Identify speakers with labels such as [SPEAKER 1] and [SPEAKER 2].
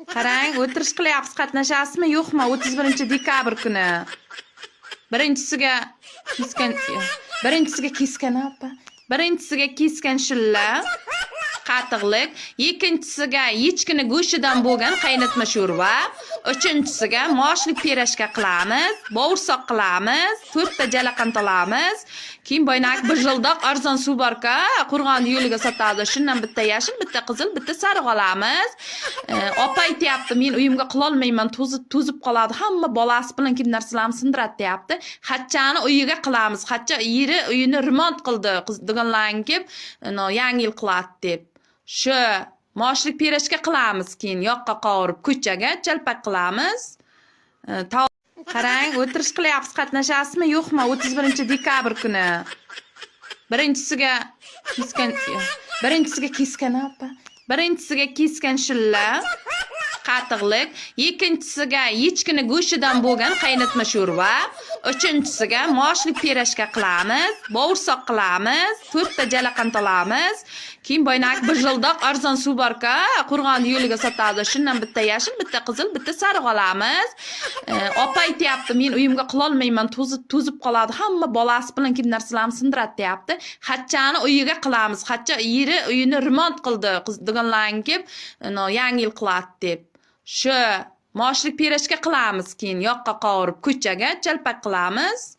[SPEAKER 1] Qarang, o'tirish qilyapsiz, qatnashasizmi, yo'qmi? 31-dekabr kuni. Birinchisiga kesgan, birinchisiga kesgan, opa. Birinchisiga kesgan shilla qatiqlik, ikkinchisiga echkini go'shtidan bo'lgan qaynatma sho'rva, uchinchisiga moshli pirojka qilamiz, bovursoq qilamiz, to'rtta jalaqant olamiz. Keyin boynak bijildoq arzon suv borka, Qo'rg'on yo'liga sotadi. Shundan bitta yashil, bitta qizil, bitta sariq olamiz. Opa aytyapti, men uyimga qilolmayman, to'zib to'zib qoladi. Hamma bolasi bilan kelib narsalarni sindiradi, deyapti. Xatchani uyiga qilamiz. Xatcha eri uyini remont qildi. Qiz dugonlaring kelib, yangi yil qiladi deb. Shu moshlik pirojka qilamiz, keyin yoqqa qovurib ko'chaga chalpak qilamiz. Qarang, o'tirish qilyapsiz, qatnashasizmi, yo'qmi? 31-dekabr kuni. Birinchisiga kesgan, birinchisiga kesgan, opa. Birinchisiga kesgan shilla qatiqlik, ikkinchisiga echkini go'shtidan bo'lgan qaynatma sho'rva, uchinchisiga moshli pirojka qilamiz, bovursoq qilamiz, to'rtta jalaqant olamiz. Keyin boynak bijildoq arzon suv borka, Qo'rg'on yo'liga sotadi. Shundan bitta yashil, bitta qizil, bitta sariq olamiz. Opa aytyapti, men uyimga qilolmayman, to'zib to'zib qoladi. Hamma bolasi bilan kelib narsalarni sindiradi, deyapti. Xatchani uyiga qilamiz. Xatcha eri uyini remont qildi. Qiz dugonlaring kelib, yangi yil qiladi deb. Shu moshlik pirojka qilamiz, keyin yoqqa qovurib ko'chaga chalpak qilamiz.